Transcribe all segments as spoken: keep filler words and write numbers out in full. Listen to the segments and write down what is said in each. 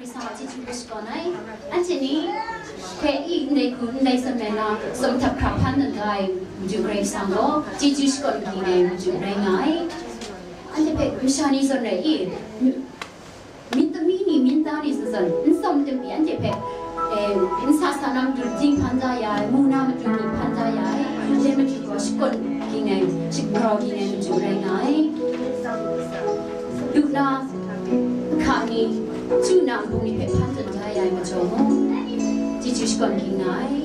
Sa chyeju hpe shakawn ai, anhte ni hpe i ndai hku ndai zawn rai na, tsawm htap hkra hpan dan da ai maju Karai Kasang gaw chyeju shakawn gyi ai maju rai nga ai. Anhte hpe masha ni zawn rai i, myit tami ni, myit ta ni zawn zawn, n tsawm tim pyi anhte hpe, eh, n sa sa na matu ting hpan da ya ai, mu na matu ni hpan da ya ai, dai matu gaw shakawn gyi ai, shagrau gyi ai maju rai nga ai. Lu na, hka ni, chu na nbung ni hpe hpan tawn da ya ai majaw mung, chyeju shakawn gyi nga ai.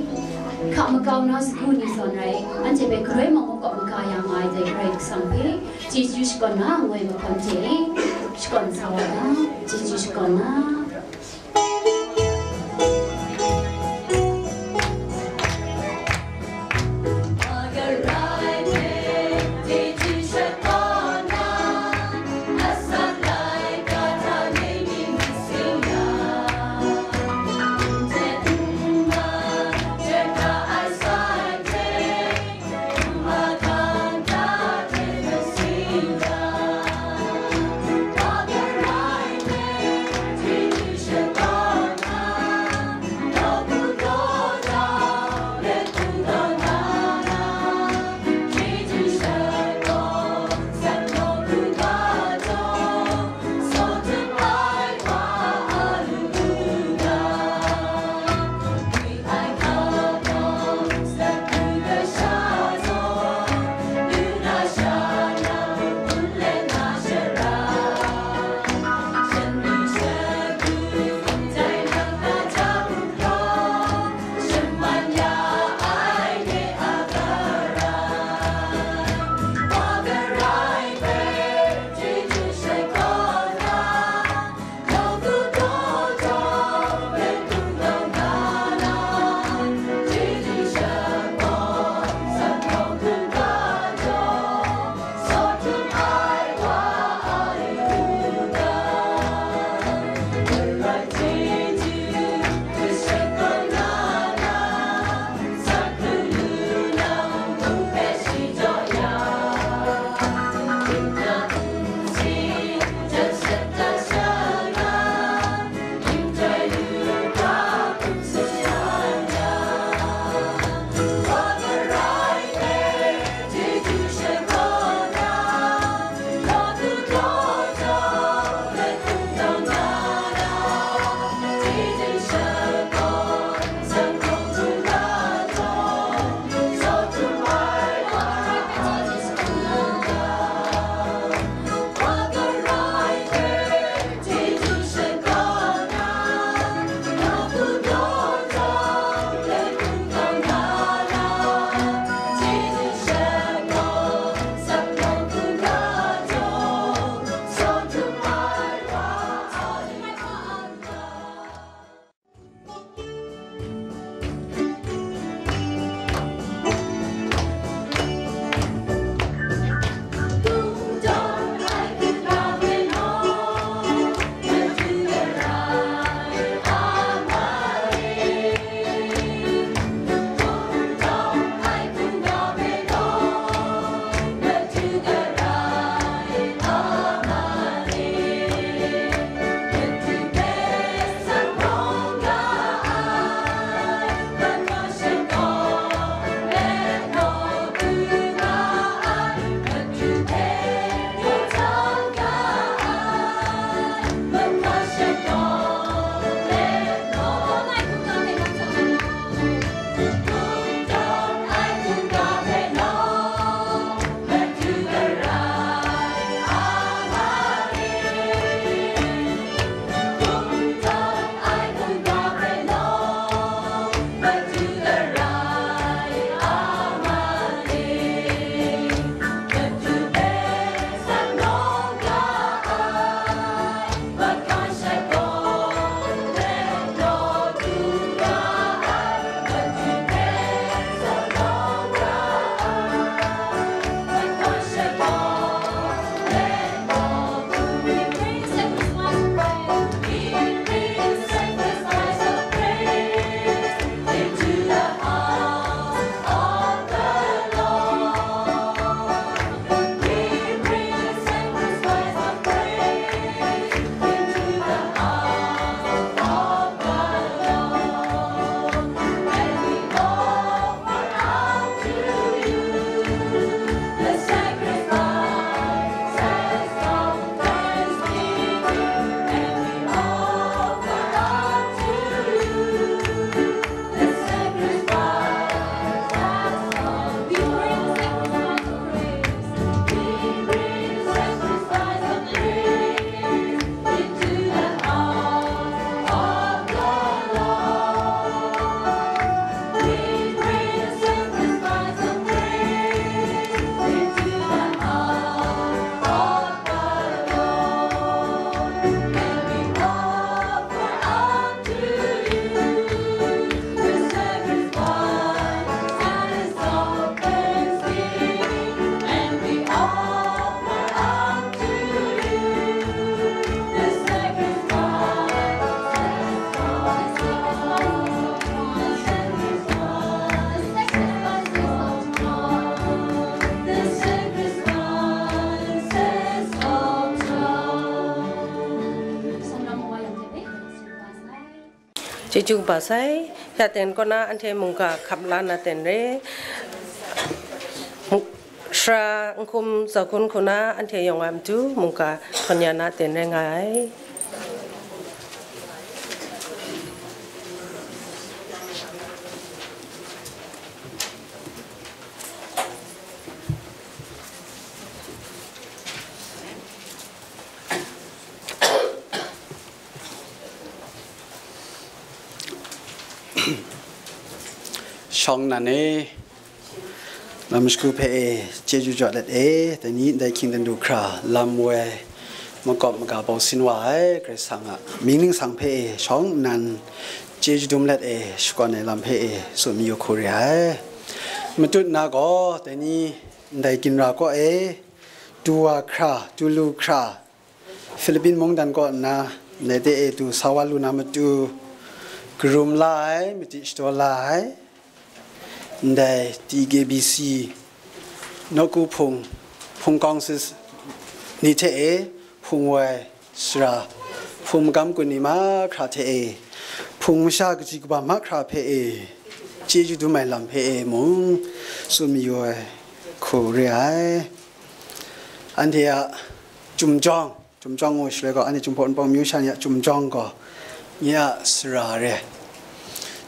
Hka makau na sagu ni zawn rai, anhte hpe galoi mung makawp maga ya nga ai dai Karai Kasang hpe, chyeju shakawn na ngoi mahkawn hte e, shakawn sa wa na, chyeju shakawn na. Chyeju kaba sai, ya ten kaw na anhte mungga hkap la na ten re, sara n hkum za gun hku na anhte yawng a matu mungga hkawn ya na ten rai nga ai. Shawng nnan e, lam shagu hpe e, chyeju jaw let e, dai ni ndai hkying dan du hkra, lam woi makawp maga bau sin wa ai Karai Kasang a mying ningsang hpe e, shawng nnan chyeju dum let e, shakawn ai lam hpe e, tsun mayu hku re ai. Matut na gaw, dai ni ndai ginra kaw e, du wa hkra, du lu hkra, Philippine mungdan kaw nna, ndai de e du sa wa lu na matu, karum la ai, madi shadaw la ai, ndai T K B C, nawku hpung, hpung council ni hte e, hpung woi sara, hpung magam kun ni mahkra hte e, hpung masha kaji kaba mahkra hpe e, chyeju dum ai lam hpe e mung, tsun mayu ai hku re ai. Anhte a Chyum jawng, Chyum jawng ngu shaloi gaw, anhte Jinghpaw Wunpawng myu sha ni a Chyum jawng gaw, nye a sara re.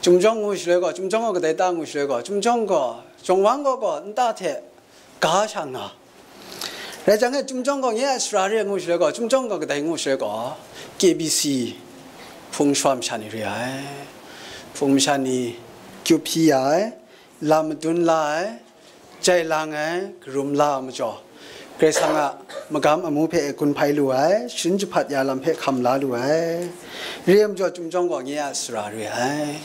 Chyum jawng ngu shaloi gaw, Chyum jawng gaw kadai ta ngu shaloi gaw, Chyum jawng gaw, Jawng Wang gaw gaw nta hte ga sha nga. Rai jang e, Chyum jawng gaw nye a sara re ngu shaloi gaw, Chyum jawng gaw kadai ngu shaloi gaw, K B C hpung shawa masha ni re ai. Hpung masha ni kyup hpyi ya ai, lam madun la ai, jai lang ai, karum la ai majaw, Karai Kasang a magam amu hpe e gun hpai lu ai, sharin jahpat ya lam hpe hkam la lu ai. Re ai majaw, Chyum jawng gaw nye a sara re ai.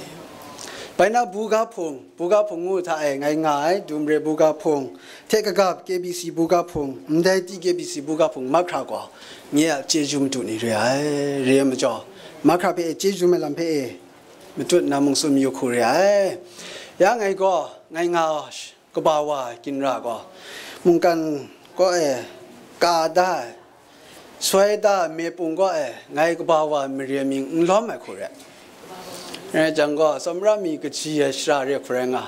Bai na, buga hpung, buga hpung ngu hta e ngai nga ai, Dumre buga hpung, hte kagap K B C buga hpung, ndai T K B C buga hpung mahkra gaw, nye a chyeju madu ni re ai. Re ai majaw, mahkra hpe e chyeju ai lam hpe e, matut na mung tsun mayu hku re ai. Ya ngai gaw, ngai nga kaba wa ginra gaw, mungkan kaw e ka da ai, soi da ai, me pung kaw e ngai kaba wa mare mying n lawm ai hku re. Rai jang gaw, tsawmra mi kaji ai sara re hku rai nga,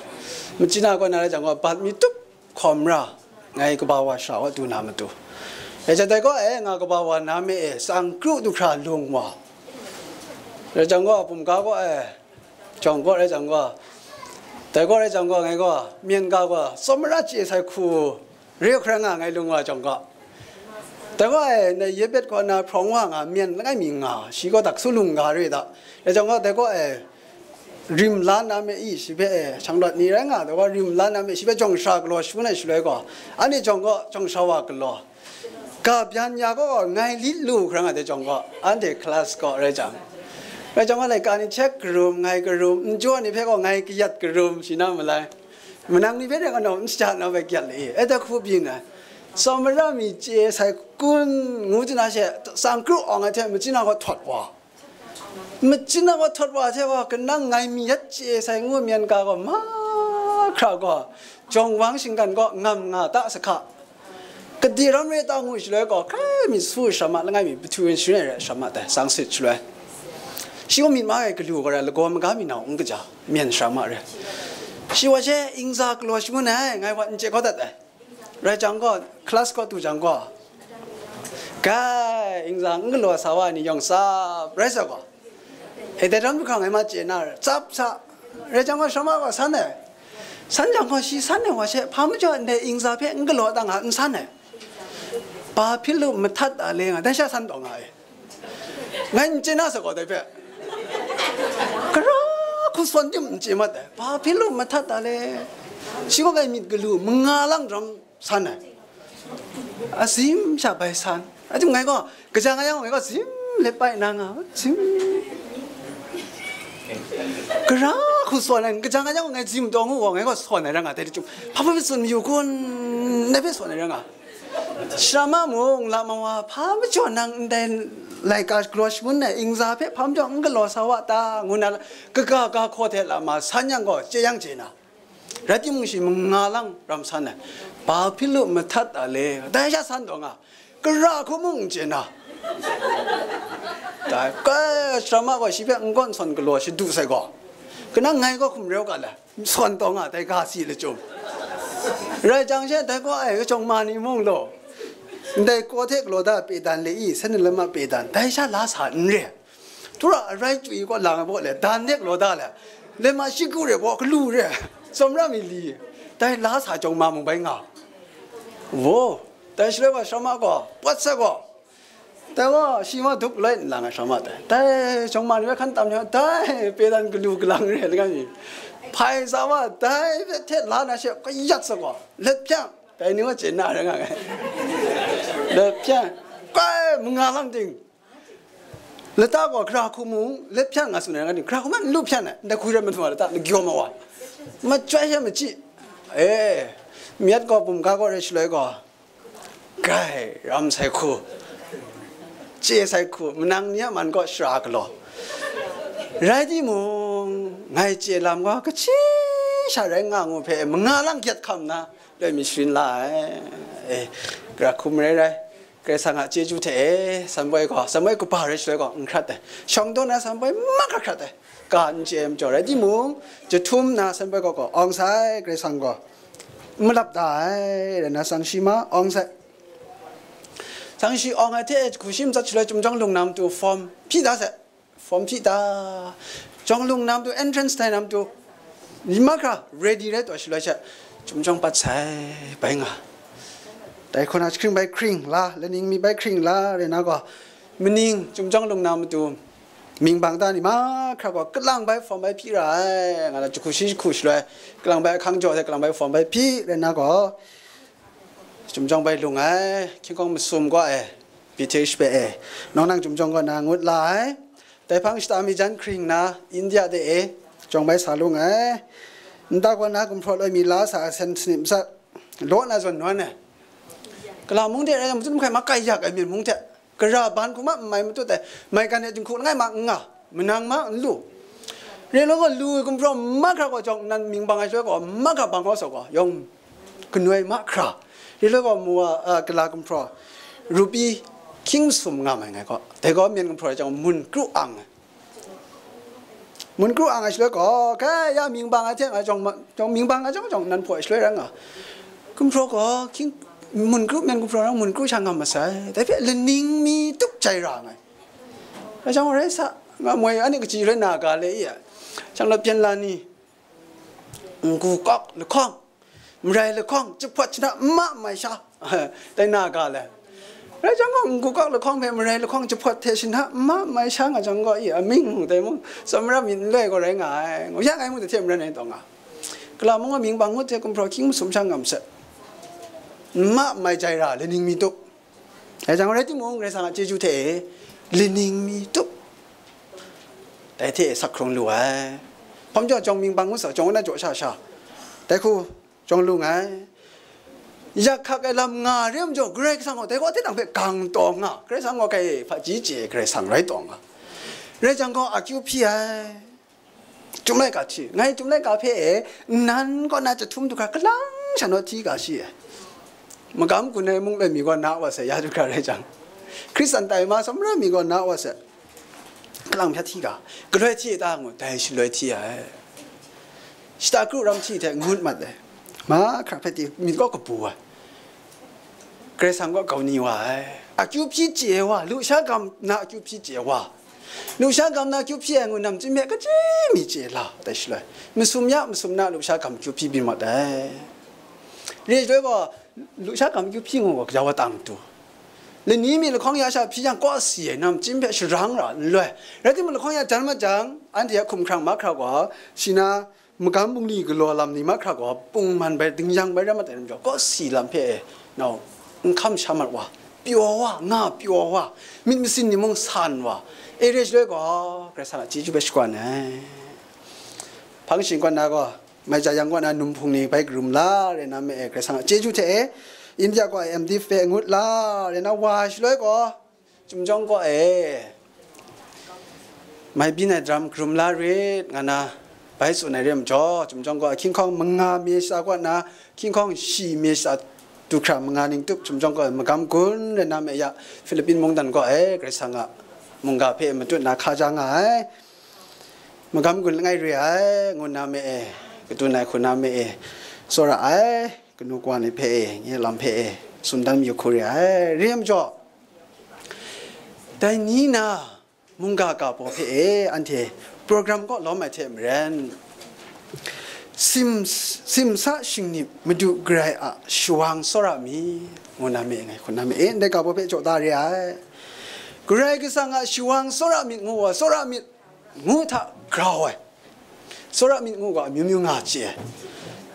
machyi na kaw na rai jang gaw, bat mi tup hkawm ra, ngai kaba wa sara wa du na matu. Rai jang dai kaw e nga kaba wa na me e, tsang kru du hkra lung wa. Rai jang gaw, bumga kaw e, jawng kaw rai jang gaw, dai kaw rai jang gaw, ngai gaw, myen ga gaw, tsawmra chye sai hku re hkra nga ngai lung wa jawng gaw. Dai gaw e, na Yebet kaw na hprawng wa nga, myen langai mi nga, shi gaw dak su lung ga re da. Rai jang gaw, dai gaw e, rim la na me i, shi hpe e, shanglawt ni rai nga, dai gaw rim la na me, shi hpe jawng sara galaw shangun ai shaloi gaw, anhte jawng gaw, jawng sara wa galaw. Ga byan ya gaw, ngai lit lu hkra nga dai jawng gaw, anhte class kaw rai jang, rai jang gaw, laika ni hte karum, ngai karum, n jaw ni hpe gaw, ngai kayat karum, shi na malai. Manang ni hpe rai gaw, naw n shada na bai kayat le, e, e da hku byin ai. Tsawmra mi chye sai kun ngu chye na she, tsang kru awng ai hte machyi na gaw htawt wa. Machyi na gaw htawt wa hte wa, kanang ngai mi yat chye sai ngu myen ga gaw, mahkra gaw, Jawng Wang shinggan gaw ngam nga ta sahka. Gade ram re ta ngu shaloi gaw, hkrai mi su shama langai mi, pathu yin sharin ai rai shama tai, sang sit shaloi. Shi gaw myit ma ai galu gaw rai, lagaw maga mi nau n kaja, myen shama re. Shi wa she ingza galaw shangun ai, ngai wa n chye kau dat ai. Rai jang gaw, class kaw du jang gaw, kai, ingza n galaw sa wa ni yawng tsap rai sa gaw, e, dai ram du hkra ngai ma chye na, tsap sa. Rai jang gaw, shama gaw san ai. San jang gaw, shi san ai wa she, hpa majaw ndai ingza hpe n galaw ta nga, n san ai. Ba hpyi lu mahtat a le nga, dai sha san taw nga ai. Ngai n chye na sa gaw dai hpe, gara hku sawn tim n chye mat ai, ba hpyi lu mahtat a le. Shi gaw ngai myit galu manga lang ram san ai. Azim sha bai san. Azim ngai gaw, kaja nga yang ngai gaw zim let bai na nga, zim. Gara hku sawn ai, kaja nga yang ngai zim taw ngu gaw, ngai gaw sawn ai ra nga, dai chyum. Hpa hpe tsun mayu kun, ngai hpe sawn ai ra nga. Shara ma mung, lama wa, hpa majaw nang ndai laika galaw shangun ai ingza hpe hpa majaw n galaw sa wa ta, ngu na, kaga ga hkaw hte lama san yang gaw, chye yang chye na. Rai timung, shi manga lang ram san ai, ba hpyi lu mahtat a le, dai sha san taw nga, gara hku mung n chye na. Dai, kai, Sharama gaw shi hpe n gaw n sawn galaw shadu sai gaw, kanang ngai gaw hkum rau ga le, sawn taw nga dai ga si lachyum. Rai jang she, dai gaw ai kachyawng ma ni mung law, ndai kaw hte galaw da pedan le i, sanit lama pedan, dai sha la sa n re. Tura arai chyu i kaw lang ai baw le, dan hte galaw da le, lema shiku re baw galu re, tsawmra mi li, dai la sa jawng ma mung bai nga. Wo, dai shaloi wa sharama gaw, pawt sai gaw, dai wa, shi ma duk lai nlang ai sharama dai. Dai, jawng ma ni bai hkan tam yang, dai, pedan galu galang re, langa mi. Hpai sa wa, dai, hte la na she, kayat sa gaw, let pyang, dai ni wa chye na re nga ngai. Let pyang, kai, manga lang ting. Lata gaw, gara hku mung, let pyang nga tsun ai, nga ting, gara hku man, n lu pyang ai, ndai hku rai madu wa, lata, n gyaw ma wa. Machyai she machyi. Eh, myat gaw, bum ga gaw, rai shaloi gaw, gai, ram sai hku, chye sai hku, manang ni a man kaw shara galaw. Rai timung, ngai chye lam gaw, kachyi sha rai nga ngu hpe, manga lang gyat hkam na, loi mi sharin la ai. Eh, gara hku marai rai, Karai Kasang a chyeju hte e, sanboi gaw, sanboi kaba rai shaloi gaw, n hkrat ai. Shawng daw na sanboi mahkra hkrat ai. Ga n chye ai majaw rai timung, jahtum na sanboi gaw gaw, awng sai, Karai Kasang gaw n malap da ai, rai na, sang shi ma awng sai. Sang shi awng ai hte, jahku shi matsat shaloi, Chyum Jawng Lung na matu form hpyi da sai. Form hpyi da, Jawng Lung na matu, entrance tai na matu, ni mahkra ready rai taw shaloi she, Chyum Jawng pat sai, bai nga. Dai hku na, jahkring bai hkring la, laning mi bai hkring la, rai na gaw, maning, Chyum Jawng Lung na matu, ming bang ta ni mahkra gaw, kalang bai form bai hpyi ra ai, nga na, jahku shi jahku shaloi, kalang bai ahkang jaw hte, kalang bai form bai hpyi, rai na gaw, Chyum Jawng bai lung ai, hkying hkawng masum gaw e, British hpe e, nawng nang Chyum Jawng kaw na ngut la ai. Dai hpang shata mi jan hkring na, India de e, jawng bai sa lung ai. Nta kaw na gumhpraw loi mi la sa ai, sen sanit matsat, law na zawn nawn ai. Kala mung de rai yang, matut mahkai ma kai yak ai, myen mung hte. Gara ban hku ma n mai matut ai, maigan e jinghku langai ma n nga, manang ma n lu. Re law gaw, lu ai gumhpraw mahkra gaw jawng nan ming bang ai shaloi gaw, mahkra bang gaw sa gaw, yawng kanoi mahkra. Re law gaw, mu wa, a, kala gumhpraw, rupi hkying sum nga mai ngai gaw, dai gaw myen gumhpraw rai jang, mun kru ang ai. Mun kru ang ai shaloi gaw, kai ya ming bang ai hte nga jawng ma, jawng ming bang ai jawng jawng nan hpaw ai shaloi rai nga. Gumhpraw gaw, hkying, mun kru, myen gumhpraw rang mun kru sha ngam masai. Dai hpe laning mi tup jai ra nngai. Rai jang, rai sa, nga moi, anhte kaji rai na ga le i a. Shang lawt pyen la ni, n-gu kawk lahkawng, marai lahkawng, jahpawt jahna n ma n mai sha, tai na ga le. Rai jang gaw, n-gu kawk lahkawng hpe marai lahkawng jahpawt hte shana n ma n mai sha nga jang gaw, i, amying mung dai mung, tsawmra myit n loi gaw rai nga ai, ngu ya ngai mung dai hte maren ai taw nga. Kala mung amying bang ngut hte gumhpraw hkying masum sha ngam sai. N ma n mai jai ra, laning mi tup. Rai jang, rai timung, Karai Kasang a chyeju hte e, laning mi tup. Dai hte e sak hkrung lu ai. Hpam jaw jawng ming bang ngut sa, jawng na jaw sha sha. Dai hku, jawng lung ai. Yak hkak ai lam nga re majaw, Karai Kasang gaw dai gaw dai dang hpe gang taw nga, Karai Kasang gaw kai hpaji chye ai Karai Kasang rai taw nga. Rai jang gaw, akyu hpyi ai. Chyum laika hti, ngai chyum laika hpe e, nnan kaw na jahtum du hkra kalang sha naw hti ga shi ai. Magam gun ai mung loi mi gaw na wa sai, ya du hkra rai jang. Hkristan tai ma sumra mi gaw na wa sai. Kalang hpya hti ga, galoi hti ta ngu, dai shaloi hti ai. Shata kru ram hti hte ngut mat ai. Mahkra hpe ti myit gaw kabu ai. Karai Kasang gaw kau ni wa ai. Akyu hpyi chye ai wa, lusha gam na akyu hpyi chye ai wa. Lusha gam na akyu hpyi ai ngu namchyim hpe kachyi mi chye la, dai shaloi. Masum ya, masum na lusha gam akyu hpyi byin mat ai. Re shaloi gaw, lusha gam akyu hpyi ngu gaw, gaja wa tang tu. Lani mi lahkawng ya sha hpyi yang, kaw si ai namchyim hpe sharang ra n loi. Rai timung, lahkawng ya jan mat jang, anhte a hkumhkrang mahkra gaw, shi na, magam bungli galaw lam ni mahkra gaw, pungman bai, dingyang bai rai mat ai lam jaw, kawsi lam hpe e, nau, n hkam sha mat wa, pyaw wa, nga pyaw wa, myit masin ni mung san wa, e re shaloi gaw, Karai Kasang a chyeju hpe shakawn ai. Hpang shing kaw na gaw, mai ja yang kaw na num hpung ni bai karum la, re na me e, Karai Kasang a chyeju hte e, India kaw e M Div hpe ngut la, re na wa shaloi gaw, Chyum Jawng kaw e, mai byin ai daram karum la rit, nga na bai tsun ai re majaw, Chyum Jawng kaw e hkying hkawng manga mi sha kaw na, hkying hkawng shi mi sha du hkra manga ning tup, Chyum Jawng kaw e magam gun rai na me ya, Philippine mungdan kaw e, Karai Kasang a mungga hpe matut na hkaja nga ai, magam gun langai re ai, ngu nna me e, kadun ai hku na me e, tsawra ai, kanu kawa ni hpe e, nye lam hpe e, tsun dan mayu hku re ai, re ai majaw, dai ni na, mungga ga baw hpe e, anhte program kaw lawm ai hte maren, sim, simsa shingnip Madu Karai a shawang tsawra mi, ngu na me ngai hku na me e, ndai ga baw hpe jaw da re ai. Karai Kasang a shawang tsawra myit ngu wa, tsawra myit ngu hta grau ai, tsawra myit ngu ga amyu myu nga chye ai.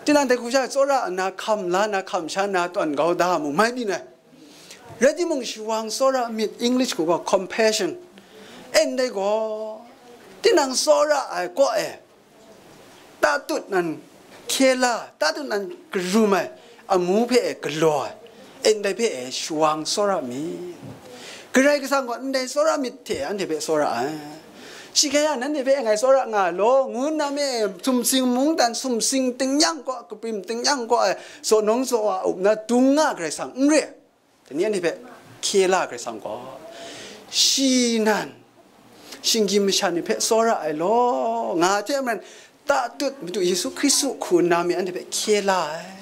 Tinang dai hku sha tsawra nna hkam la na, hkam sha na tawn kau da mu mai byin ai. Rai timung, shawang tsawra myit, English hku gaw compassion, e ndai gaw, tinang tsawra ai kaw e, tatut nan hkye la, tatut nan karum ai amu hpe e galaw ai, e ndai hpe e shawang tsawra myit. Karai Kasang gaw ndai tsawra myit hte anhte hpe tsawra ai. Shi hkrai a nanhte hpe ngai tsawra nga ai law, ngu nna me e, sumsing mungdan, sumsing tingnyang kaw, kaprim tingnyang kaw e, tsaw nawng tsaw wa up na dung nga Karai Kasang n re ai. Dai ni anhte hpe hkye la Karai Kasang gaw, shi nan, shinggyim masha ni hpe tsawra ai law, nga hte maren, tatut Madu Yesu Hkristu hku nna mi anhte hpe hkye la ai.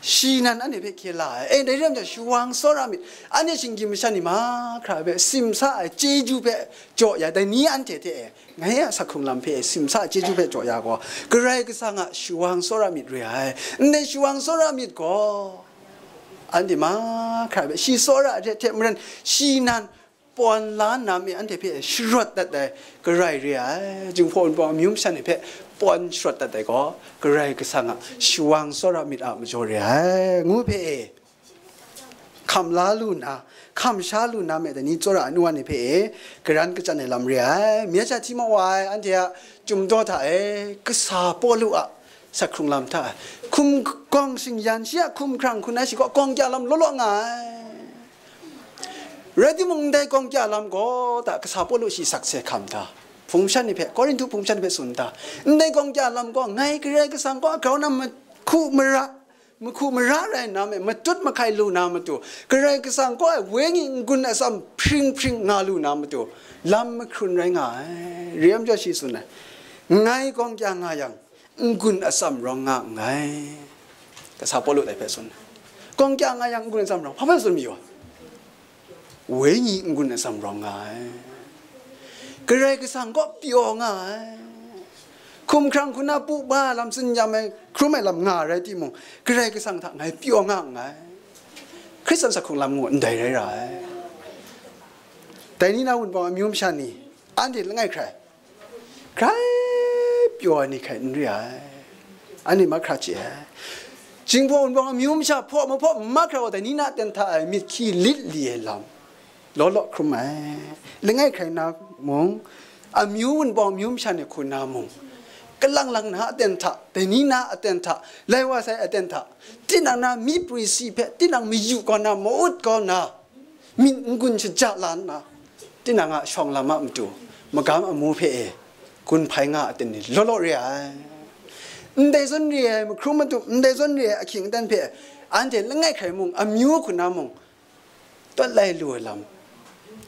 Shi nan anhte hpe hkye la ai. E, dai rai nna, shawang tsawra myit, anhte shinggyim masha ni mahkra hpe simsa ai chyeju hpe jaw ya, dai ni anhte hte e, ngai a sak hkrung lam hpe simsa ai chyeju hpe jaw ya gaw, Karai Kasang a shawang tsawra myit re ai. Ndai shawang tsawra myit gaw, anhte mahkra hpe shi tsawra ai hte maren, shi nan pawn la nna mi anhte hpe sharawt dat ai Karai re ai. Jinghpaw Wunpawng amyu masha ni hpe pawn sharawt dat ai gaw, Karai Kasang a shawang tsawra myit a majaw re ai, ngu hpe e, hkam la lu na, hkam sha lu na me dai ni tsawra ai nu wa ni hpe e, garan kachyan ai lam re ai. Mye sha hti maw wa ai, anhte a Chyum daw hta e, kasa Pawlu a sak hkrung lam hta e, hkum gawng shingyan shi a hkum hkrang hku na shi kaw gawng kya lam law law nga ai. Rai timung, ndai gawng kya lam gaw, ta kasa Pawlu shi sakse hkam ta, hpung shan ni hpe, Korinhtu hpung shan ni hpe tsun ta, ndai gawng kya lam gaw, ngai Karai Kasang kaw grau na mahku mara, mahku mara rai nna me, matut mahkai lu na matu, Karai Kasang kaw ai wenyi n-gun atsam hpring hpring nga lu na matu, lam mahkrun rai nga ai. Re ai majaw shi tsun ai, ngai gawng kya nga yang, n-gun atsam rawng nga nngai. Kasa Pawlu dai hpe tsun ai. Gawng kya nga yang n-gun atsam rawng, hpa hpe tsun mayu ai? Wenyi n-gun atsam rawng nga ai. Karai Kasang kaw pyaw nga ai. Hkum hkrang hku na pu ba lam, tsin yam ai, hkrum ai lam nga rai timung, Karai Kasang hta ngai pyaw nga nngai. Hkristan sak hkrung lam ngu ndai rai ra ai. Dai ni na Wunpawng amyu masha ni, anhte langai hkrai, hkrai pyaw ai ni hkrai n re ai. Anhte mahkra chye ai. Jinghpaw Wunpawng amyu masha hpaw mahpaw mahkra wa, dai ni na aten hta e myit hkyi lit li ai lam law law hkrum ai. Langai hkrai na mung, amyu Wunpawng amyu masha ni hku na mung, kalang lang na aten hta, dai ni na aten hta, lai wa sai aten hta, tinang na myi prwi si hpe tinang mayu kau na, ma-ut kau na, myit n-gun shaja la nna, tinang a shawng lam a matu, magam amu hpe e, gun hpai nga aten ni law law re ai. Ndai zawn re ai mahkrum matup, ndai zawn re ai ahkying aten hpe, anhte langai hkrai mung, amyu hku na mung, tawt lai lu ai lam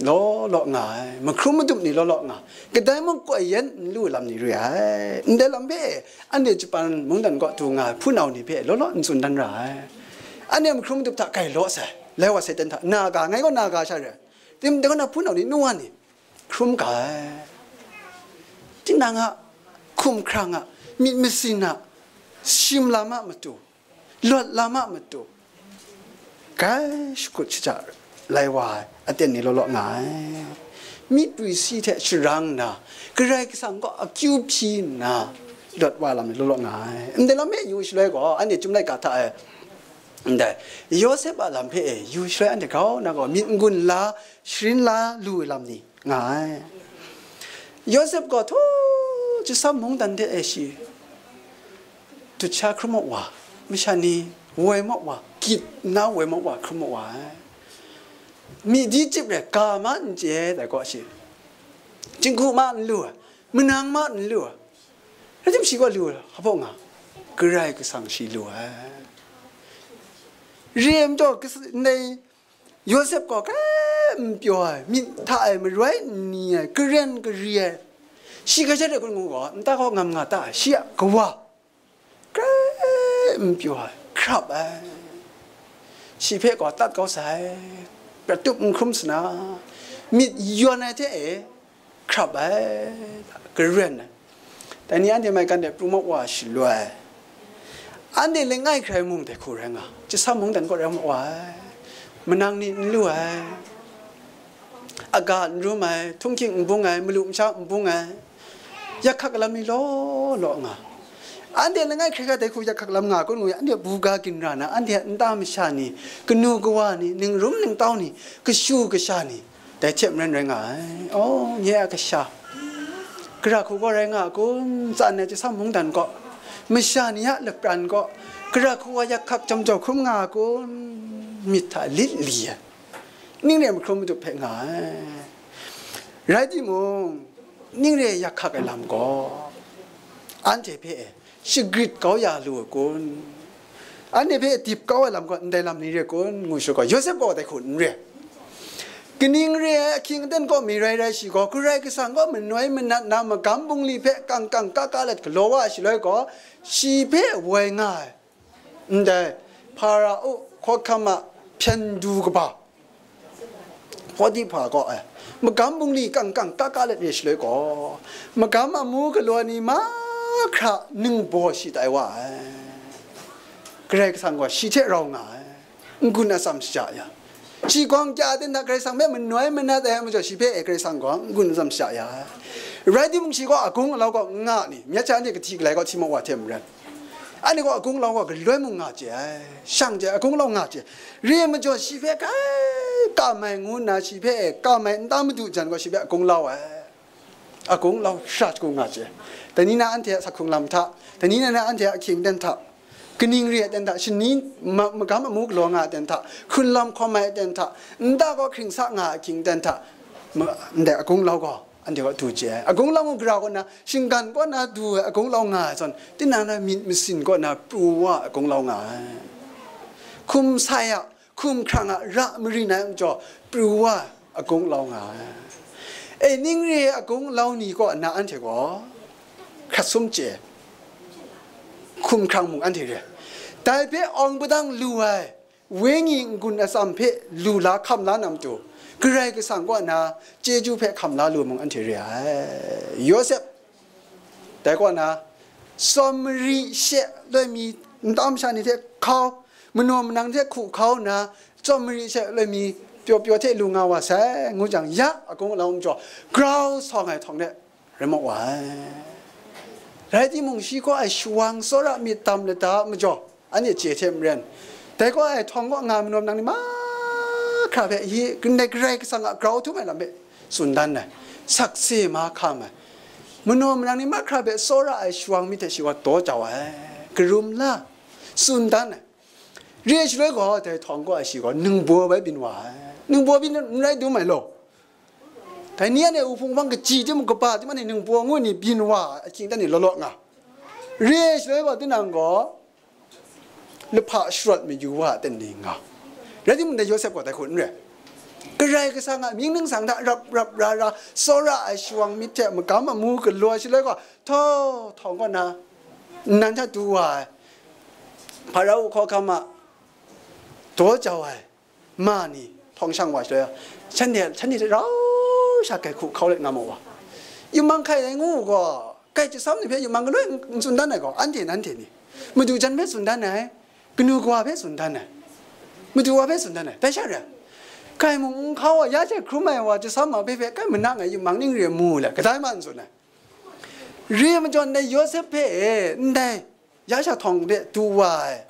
law law nga ai, mahkrum matup ni law law nga, kadai mung koi yen n lu ai lam ni re ai. Ndai lam hpe anhte Japan mungdan kaw du nga ai hpunau ni hpe law law n tsun dan ra ai. Anhte mahkrum matup hta grai law sai, lai wa sai ten hta, na ga, ngai gaw na ga sha re ai. Tim, dai kaw na hpunau ni, nu wa ni, hkrum ga ai. Tinang a hkum hkrang a, myit masin a, shim lam a matu, lawt lam a matu, grai shakut shaja lai wa ai aten ni law law nga ai. Myi prwi si hte sharang nna, Karai Kasang kaw akyu hpyi nna, lawt wa ai lam ni law law nga ai. Ndai lam hpe yu shaloi gaw, anhte Chyum laika hta e, ndai Yawsep a lam hpe e yu shaloi, anhte grau na gaw myit n-gun la, sharin la lu ai lam ni nga ai. Yawsep gaw htaw chyasam mungdan de e shi dut sha hkrum wa, masha ni woi maw wa, gyit nna woi maw wa, hkrum maw wa ai. Myi di chyip re, ga ma n chye ai dai gaw shi, jinghku ma n lu ai, manang ma n lu ai. Rai tim shi gaw lu ai, hpa nga, Karai Kasang shi lu ai. Re ai majaw, kas-, ndai Yawsep gaw grai n pyaw ai, myit hta e maroi n ni ai, karen kari ai, shi hkrai sha de kun ngu gaw, nta kaw ngam nga ta ai, shi a kawa, grai n pyaw ai, hkrap ai, shi hpe gaw tat kau sai, prat tup n hkrum sa na, myit yawn ai hte e, hkrap ai, karen ai. Dai ni anhte maigan de pru mat wa shaloi, anhte langai hkrai mung dai hku rai nga, chyasam mungdan kaw rai mat wa ai, manang ni n lu ai, aga n rum ai, htunghking n bung ai, malu masha n bung ai, yak hkak lam ni law law nga. Anhte langai hkrai hkra dai hku yak hkak lam nga kun ngu, anhte buga ginra na, anhte a nta masha ni, kanu kawa ni, ningrum ningtau ni, kashu kasha ni, dai hte maren rai nga ai. Aw, nye a kasha, gara hku gaw rai nga a kun? Tsan ai chyasam mungdan kaw, masha ni a lapran kaw, gara hku wa yak hkak jam jau hkrum nga a kun? Myit hta lit li ai, ning re mahkrum madup hpe nga ai. Rai timung, ning re yak hkak ai lam gaw, anhte hpe e shagrit kau ya lu ai kun? Anhte hpe dip kau ai lam gaw ndai lam ni re kun? Ngu shaloi gaw, Yawsep gaw dai hku n re. Kaning re ai ahkying aten kaw mi rai rai shi gaw, Karai Kasang gaw manoi manat na magam bungli hpe kang kang ka ka let galaw wa ai shaloi gaw, shi hpe woi nga ai, ndai Hpara-u hkawhkam a hpyen du kaba Pawtihpa kaw ai, magam bungli kang kang ka ka let re shaloi gaw, magam amu galaw ni mahkra ningbaw shi tai wa ai. Karai Kasang gaw shi hte rau nga ai, n-gun atsam shaja ya. Shi gawng kya ten hta Karai Kasang hpe manoi manat ai majaw, shi hpe e Karai Kasang gaw n-gun atsam shaja ya ai. Rai timung, shi gaw agung alau gaw n nga ni, myit sha anhte kahti galai gaw hti mat wa hte maren, anhte gaw agung alau gaw galoi mung nga chye ai, shang chye ai, agung alau nga chye ai. Re ai majaw, shi hpe kai kam ai ngu nna, shi hpe kam ai nta madu jan gaw, shi hpe agung lau ai, agung lau shara shagu nga chye ai. Dai ni na anhte a sak hkrung lam hta, dai ni na anhte a ahkying aten hta, kaning re ai aten hta, shani ma-, magam amu galaw nga ai aten hta, hkrunlam hkawm ai aten hta, nta gaw hkring sa nga ai ahkying aten hta, ma-, ndai agung lau gaw anhte gaw du chye ai. Agung lau ngu gara kaw na, shinggan kaw na du ai agung lau nga ai zawn, tinang na myit masin kaw na pru wa ai agung lau nga ai. Hkum sai a, hkum hkrang a ra marin ai majaw, pru wa ai agung lau nga ai. E, ning re ai agung lau ni kaw na anhte gaw hkrat sum chye ai, hkum hkrang mung anhte re ai. Dai hpe awng padang lu ai, wenyi n-gun atsam hpe lu la hkam la na matu, Karai Kasang kaw na chyeju hpe hkam la lu mung anhte re ai. Yawsep, dai kaw na, tsawm mari she loi mi nta masha ni hte hkau, manaw manang hte hku hkau nna, tsawm mari she loi mi pyaw pyaw hte lu nga wa sai, ngu jang, ya agung alau majaw grau sawng ai htawng de, rai mat wa ai. Rai timung, shi kaw ai shawang tsawra myit tam lata majaw, anhte chye hte maren, dai kaw ai htawng kaw nga manaw manang ni mahkra hpe, hi, ndai Karai Kasang a grau htum ai lam hpe tsun dan ai, sakse mahkam ai, manaw manang ni mahkra hpe tsawra ai shawang myit hte shi gaw daw jau ai, karum la, tsun dan ai. Re ai shaloi gaw, dai htawng kaw ai shi gaw ningbaw bai byin wa ai. Ningbaw byin n rai dum ai law, dai ni anhte wuhpung hpang kaji timung, kaba tim anhte ningbaw ngu ni byin wa ai, ahkying aten ni law law nga. Re ai shaloi gaw, tinang gaw lahpa sharawt mayu wa ai aten ni nga. Rai timung, dai Yawsep gaw dai hku n rai. Karai Kasang a mying ningsang hta rap rap ra ra tsawra ai shawang myit hte magam amu galaw ai shaloi gaw, htawng htawng kaw na, nnan hta du wa ai, Hpara-u hkawhkam a daw jau ai ma ni htawng shang wa shaloi, shanhte, shanhte hte rau sha kai hku hkau let nga mu wa. Yupmang hkai ai ngu gaw, kai chyasam ni hpe yupmang galoi n tsun dan ai gaw, anhte nanhte ni, madu jan hpe tsun dan ai, kanu kawa hpe tsun dan ai, madu wa hpe tsun dan ai, dai sha re ai. Kai mung n hkau ai, ya hte hkrum ai wa chyasam ma hpe hpe kai manang ai yupmang ning re mu let, kadai ma n tsun ai. Re ai majaw, ndai Yawsep hpe e, ndai ya sha htawng de du wa ai,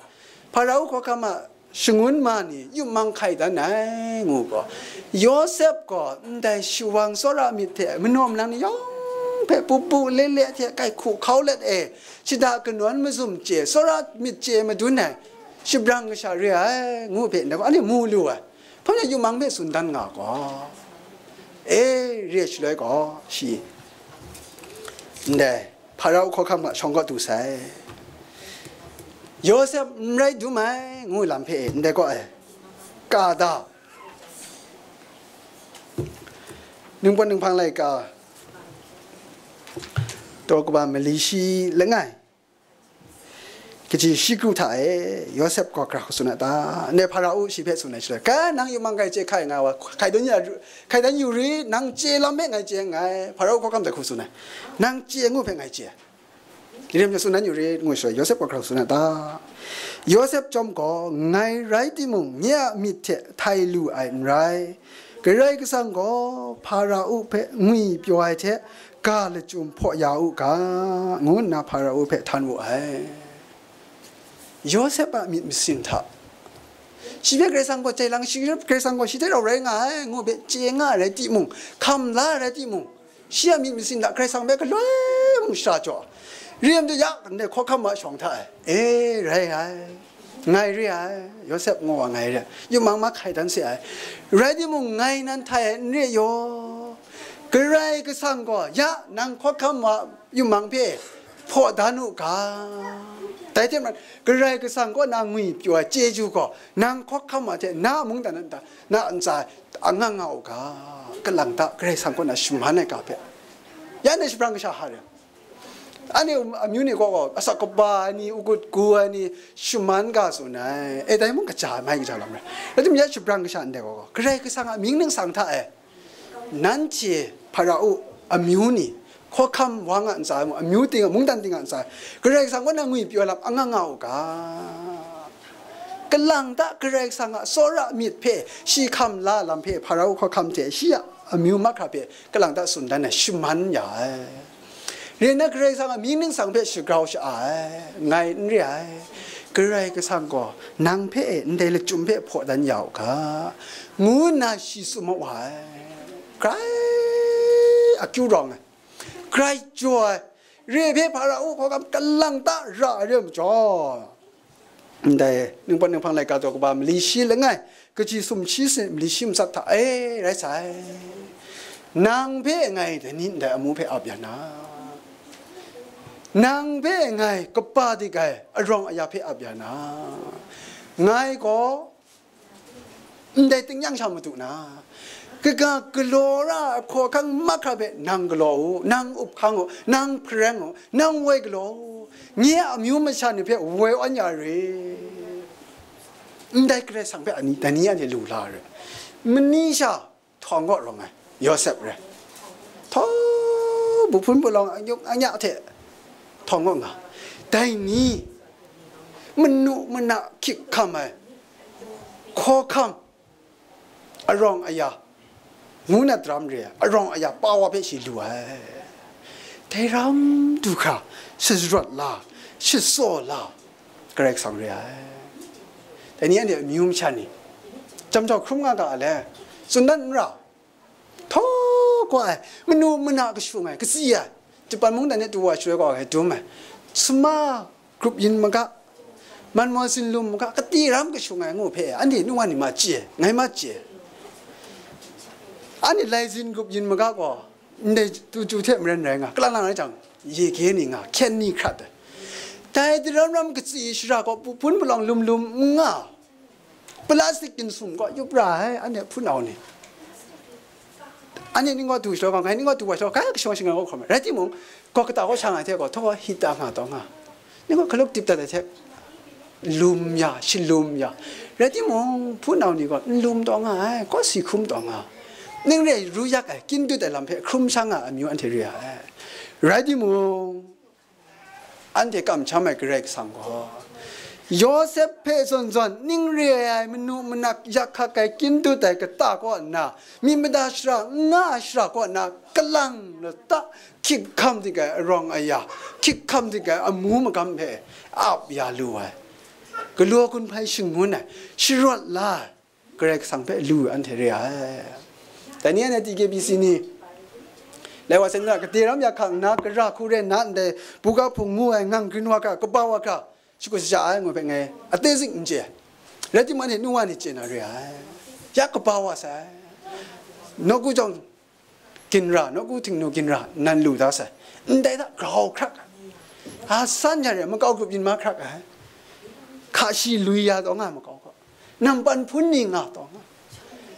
Hpara-u hkawhkam a shangun ma ni yupmang hkai dan ai, ngu gaw, Yawsep gaw ndai shawang tsawra myit hte manaw manang ni yawng hpe pup pu le le hte kai hku hkau let e, shada kanawn mazum chye, tsawra myit chye madun ai shabrang kasha re ai, ngu hpe ndai gaw anhte mu lu ai. Hpang de yupmang hpe tsun dan nga gaw, e, re ai shaloi gaw, shi ndai Hpara-u hkawhkam a shawng kaw du sai. Yawsep n rai dum ai, ngu lam hpe ndai kaw ai, ka da, Ningpawt Ninghpang laika, taw kaba mali shi langai, kaji shi kru hta e, Yawsep gaw hkra hku tsun a ta? Ne, Hparau shi hpe tsun ai shaloi, "Ga, nang yawmang grai chye hkai nga wa, hkai dan ya, hkai dan yu rit, nang chye lam hpe ngai chye nngai, Hparau hkawhkam dai hku tsun ai, nang chye ngu hpe ngai chye." Rim tsun dan yu rit, ngu shaloi, Yawsep gaw hkra tsun a ta? Yawsep chyawm gaw, "Ngai rai timung, nye a myit hte htai lu ai n rai. Karai Kasang gaw Hparau hpe ngwi pyaw ai hte ga lachyum hpaw ya u ga," ngu nna Hparau hpe htan wu ai. Yawsep a myit masin hta, shi hpe Karai Kasang gaw jai lang, shi hpe Karai Kasang gaw shi hte rau rai nga ai, ngu hpe chye nga ai rai timung, hkam la ai rai timung, shi a myit masin hta Karai Kasang hpe galoi mung shara jaw, rim tu ya, ndai hkawhkam wa shawng hta e, "E, rai ai, ngai re ai, Yawsep ngu wa ngai re ai, yawmang ma hkai dan se ai, rai timung, ngai nan htai ai n re yaw, Karai Kasang gaw ya nang hkawhkam wa yawmang hpe hpaw dan u ga, dai hte maren, Karai Kasang kaw na ngwi pyaw ai chyeju gaw nang hkawhkam wa hte na mungdan na, na ntsa anga nga u ga, kalang ta Karai Kasang kaw na shaman ai ga hpe, ya ndai shabrang kasha hta re, anhte amyu ni gaw gaw, asak kaba ai ni, ugut gu ai ni, shaman ga tsun ai, e, dai mung kaja ai, mai kaja lam rai, rai timung, ya shabrang kasha ndai gaw gaw, Karai Kasang a mying ningsang hta e, nanhte Hparau amyu ni, hkawhkam wa nga ntsa ai mung, amyu ting a, mungdan ting a ntsa ai, Karai Kasang kaw na ngwi pyaw lam anga nga u ga, kalang ta Karai Kasang a tsawra myit hpe shi hkam la lam hpe Hparau hkawhkam hte shi a amyu mahkra hpe kalang ta tsun dan ai, shaman ya ai. Rai nna, Karai Kasang a mying ningsang hpe shagrau sha-, ai, ngai n re ai, Karai Kasang gaw nang hpe e ndai lachyum hpe hpaw dan ya u ga, ngu nna shi tsun ma wa ai. Grai akyu rawng ai, grai jaw ai, re hpe Hparau hkawhkam kalang ta ra ai re ai majaw, ndai Ningpawt Ninghpang laika taw kaba mali shi langai, kaji sumshi sanit mali shi matsat hta e rai sai. Nang hpe ngai dai ni ndai amu hpe ap ya na, nang hpe ngai kaba dik ai arawng aya hpe ap ya na, ngai gaw ndai tingnyang sha madu na, kaga galaw ra ai hkawhkam mahkra hpe nang galaw u, nang up hkang u, nang hpareng u, nang woi galaw u, nye a amyu masha ni hpe woi awn ya re. Ndai Karai Kasang hpe ani, dai ni anhte lu la re. Mani sha htawng kaw rawng ai Yawsep rai, htaw, buhpun bulawng anyuk anya hte htawng kaw nga, dai ni manu mana hkyik hkam ai, hkawhkam, arawng aya, ngu na daram re ai, arawng aya pa wa hpe shi lu ai. Dai ram du hkra, sharawt la, shatsaw la, Karai Kasang re ai. Dai ni anhte amyu masha ni, jam jau hkrum nga ga a le, tsun dan n ra, htaw gaw ai, manu mana kashung ai, katsi ai, Japan mungdan de tu wa shaloi gaw ai dum ai, suma grup yin maga, man maw sin lum maga, kati ram kashung ai ngu hpe, anhte nu wa ni ma chye, ngai ma chye. Anhte lai zin grup yin maga gaw, ndai tu tu hte maren rai nga, kalang lang rai jang, ye ge ni nga, hkyen ni hkrat ai. Dai daram ram katsi shara gaw, pu-, pun palawng lum lum n nga, plastic kin sum gaw yup ra ai, anhte hpunau ni. Anhte ning gaw du shaloi gaw, ngai ning gaw du wa shaloi, kai kashawng shangang gaw hkawm ai. Rai timung, gaw kata gaw sha nga ai hte gaw, htaw gaw hit ta nga taw nga. Ning gaw hkalup dip dat ai hte, lum ya, shalum ya. Rai timung, hpunau ni gaw n lum taw nga ai, kawsi hkum taw nga. Ning re ru yak ai, kyin dut ai lam hpe hkrum sha nga ai amyu anhte re ai. Rai timung, anhte kamsham ai Karai Kasang gaw, Yawsep hpe zawn zawn ning re ai manu manak yak hkak ai kyin dut ai kata kaw nna, myit mada shara n nga ai shara kaw nna, kalang lata hkyik hkam dik ai arawng aya, hkyik hkam dik ai amu magam hpe ap ya lu ai, galaw gun hpai shangun ai, sharawt la ai, Karai Kasang hpe lu anhte re ai. Dai ni anhte T K B C ni, lai wa sai nna, kade ram ya hkang nna, kara hku rai nna, ndai buga hpung ngu ai ngang grin wa hkra, kaba wa hkra, shakut shaja ai ngu hpe ngai ate zik n chye. Rai timung, anhte nu wa ni chye na re ai. Ya kaba wa sai. Nawku jawng ginra, nawku Htingnu ginra nan lu da sai. Ndai hta grau hkrak ai. A san ja re, makau grup yin ma hkrak ai. Hka shi lui ya taw nga ai makau gaw. Nampan hpun ni nga taw nga.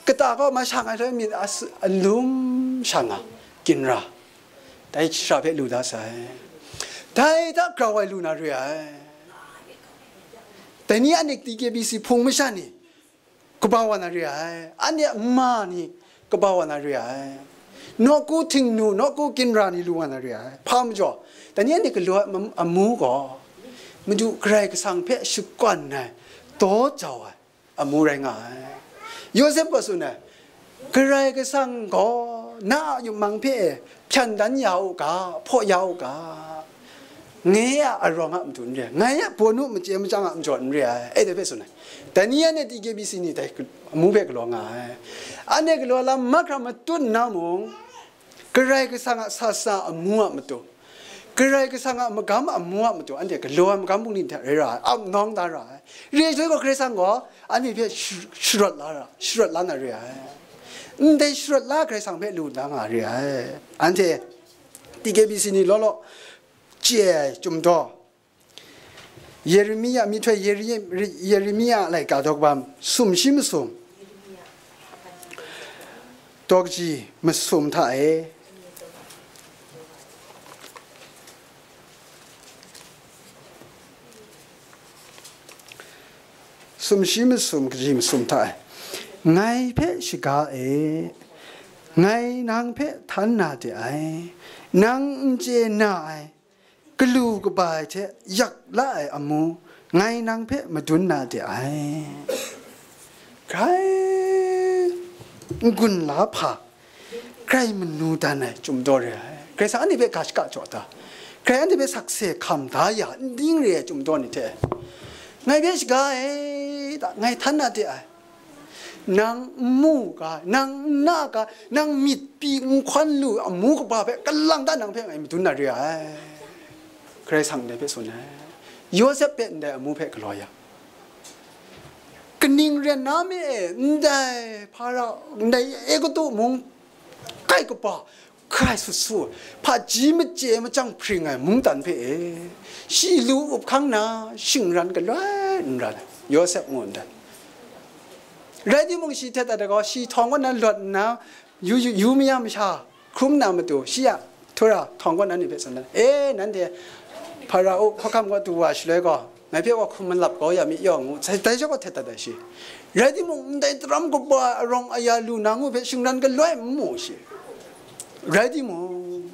Kata gaw masha ngai hta myit as-, alum sha nga, ginra, dai shara hpe lu da sai. Dai hta grau ai lu na re ai. Dai ni anhte T K B C hpung masha ni kaba wa na re ai, anhte a ma ni kaba wa na re ai, nawku htingnu, nawku ginra ni lu wa na re ai. Hpa majaw, dai ni anhte galaw ai mam-, amu gaw, Madu Karai Kasang hpe shakwan ai, daw jau ai amu rai nga ai. Yawsep gaw tsun ai, Karai Kasang gaw na a yupmang hpe hpyan dan ya u ga, hpaw ya u ga, ngai a arawng a matu n re ai, ngai a bawnu machye machyang a majaw n re ai, e dai hpe tsun ai. Dai ni anhte T K B C ni dai amu hpe galaw nga ai. Anhte galaw lam mahkra matut nna mung, Karai Kasang a sa sa amu a matu, Karai Kasang a magam amu a matu, anhte galaw ai magam bungli hta rai ra ai, ap nawng da ra ai. Re ai shaloi gaw, Karai Kasang gaw anhte hpe shu-, sharawt la ra, sharawt la na re ai. Ndai sharawt la Karai Kasang hpe lu da nga re ai. Anhte T K B C ni law law chye ai Chyum Daw, Yeremia, myihtoi Yere-, Yeremia laika daw kaba sumshi masum, daw kaji masum hta e. Sumshi masum kaji masum hta e. Ngai hpe shaga e, ngai nang hpe htan na de ai, nang n chye na ai, galu kaba ai hte yak la ai amu, ngai nang hpe madun na de ai. Grai n-gun la hpa, grai manu dan ai Chyum Daw re ai. Grai sa anhte hpe ga shaka jaw ta, grai anhte hpe sakse hkam da ya, n ding re ai Chyum Daw ni hte, ngai hpe shaga e ta, ngai htan na de ai. Nang n mu ga, nang n na ga, nang myit pyi n hkawn lu amu kaba hpe kalang ta nang hpe ngai madun na re ai. Karai Kasang ndai hpe tsun ai. Yawsep hpe ndai amu hpe galaw ya, kaning ren na me e, ndai Hpara, ndai Egutu mung kai kaba, hkrai sut su, hpaji machye machyang hpring ai mungdan hpe e, shi lu up hkang na, shingran galoi n ran ai, Yawsep ngu ndai. Rai timung, shi htet dat ai gaw, shi htawng kaw na lawt nna, yu, yu, yu maya masha hkrum na matu, shi a htura htawng kaw na ni hpe tsun dan, "E, nanhte Hpara-o hkawhkam kaw du wa shaloi gaw, ngai hpe wa hkum malap kau ya mi yaw," ngu, sai dai jau gaw htet dat ai shi. Rai timung, ndai daram kaba ai arawng aya lu na ngu hpe shingran galoi n mu shi. Rai timung,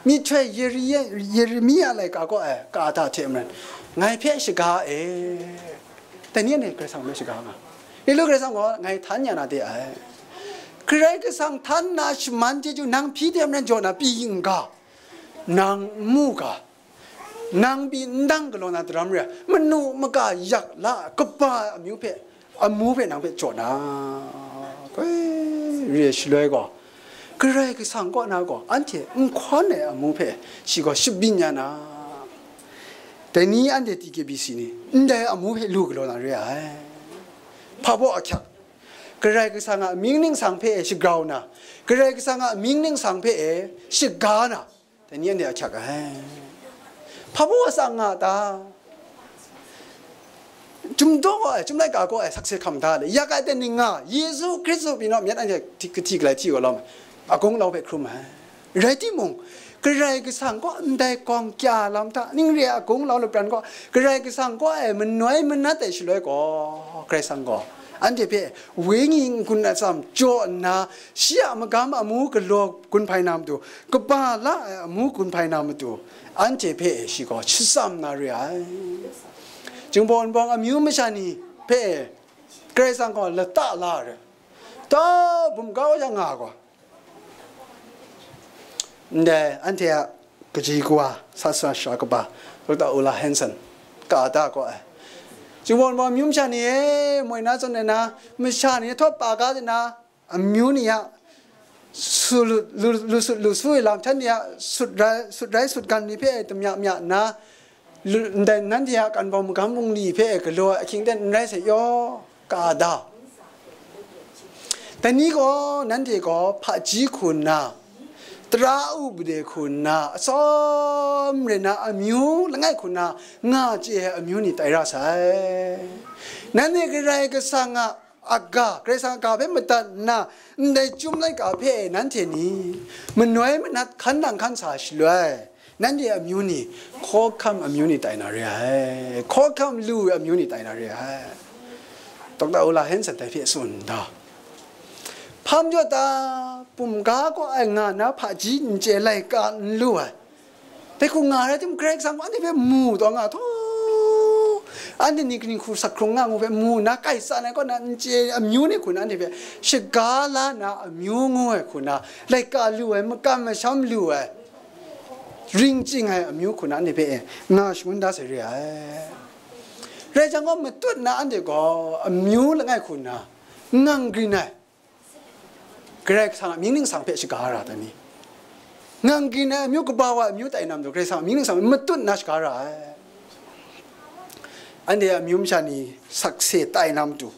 myihtoi Yeri-, Yeremia laika kaw ai kata hte maren, ngai hpe shaga e, dai ni anhte Karai Kasang hpe shaga nga. Ngai lu Karai Kasang gaw ngai htan ya na de ai. Karai Kasang htan na shaman chyeju nang hpyi de maren jaw na pyi n ga, nang n mu ga, nang pyi n dang galaw na daram re ai, manu maga yak la ai, kaba ai amyu hpe, amu hpe nang hpe jaw na, koi re ai shaloi gaw, Karai Kasang kaw na gaw anhte n hkawn ai amu hpe shi gaw shabyin ya na, dai ni anhte T K B C ni ndai amu hpe lu galaw na re ai. Hpa baw ahkyak, Karai Kasang a amying ningsang hpe e shagrau na, Karai Kasang a amying ningsang hpe e shaga na, dai ni anhte ahkyak ai. Hpa baw atsang nga ta? Chyum daw gaw ai, Chyum laika gaw ai, sakse hkam da le, yak ai ten ning nga, Yesu Hkristu pyi naw myit anhte hti-, kahti galai hti gaw lawm ai, a gunglau hpe hkrum ai. Rai timung, Karai Kasang kaw ndai gawng kya lam hta, ning re a gunglau lapran kaw, Karai Kasang kaw ai manoi manat ai shaloi gaw, Karai Kasang gaw anhte hpe wenyi n-gun atsam jaw nna, shi a magam amu galaw gun hpai na matu, kaba la ai amu gun hpai na matu, anhte hpe shi gaw shatsam na re ai. Jinghpaw Wunpawng amyu masha ni hpe Karai Kasang gaw lata la ai, ta bum kau ya nga gaw, ndai anhte a kaji kawa sa sa sha kaba, Dokta Ulla Hansen, ka da gaw ai. Jinghpaw Wunpawng amyu masha ni e, moi na zawn ai na, masha ni htawt pa ga de na, amyu ni a su lu, lu, lu sut lu su ai lam htan ni a sut rai, sut rai sut gan ni hpe damya mya nna, lu, ndai nanhte a kan bawng magam bungli hpe galaw ai ahkying ten n rai sai yaw, ka da. Dai ni gaw, nanhte gaw hpaji hku nna, tara upade hku nna, atsawm re na amyu langai hku nna nga chye ai amyu ni tai ra sai. Nanhte Karai Kasang a a ga, Karai Kasang a ga hpe madat nna, ndai chyum laika hpe nanhte ni manoi manat hkan nang hkan sa shaloi, nanhte amyu ni, hkawhkam amyu ni tai na re ai, hkawhkam lu ai amyu ni tai na re ai. Dokta Ola Hanson dai hpe tsun da. Hpa majaw ta, pum ga kaw ai nga na hpaji n chye laika n lu ai. Dai hku nga rai timung, Karai Kasang gaw anhte hpe mu taw nga htaw, anhte ni kaning hku sak hkrung nga ngu hpe mu nna, kai tsan ai kaw na n chye amyu ni hku na anhte hpe shaga la na amyu ngu ai hku na, laika lu ai, makam masham lu ai, ring chying ai amyu hku na anhte hpe e nga shangun da sai re ai. Rai jang gaw, matut na anhte gaw amyu langai hku na ngang grin ai, Karai Kasang a mying ningsang hpe shaga ra ta ni? Ngang grin ai amyu kaba wa ai amyu tai na matu, Karai Kasang a mying ningsang matut na shaga ra ai. Anhte a amyu masha ni sakse tai na matu,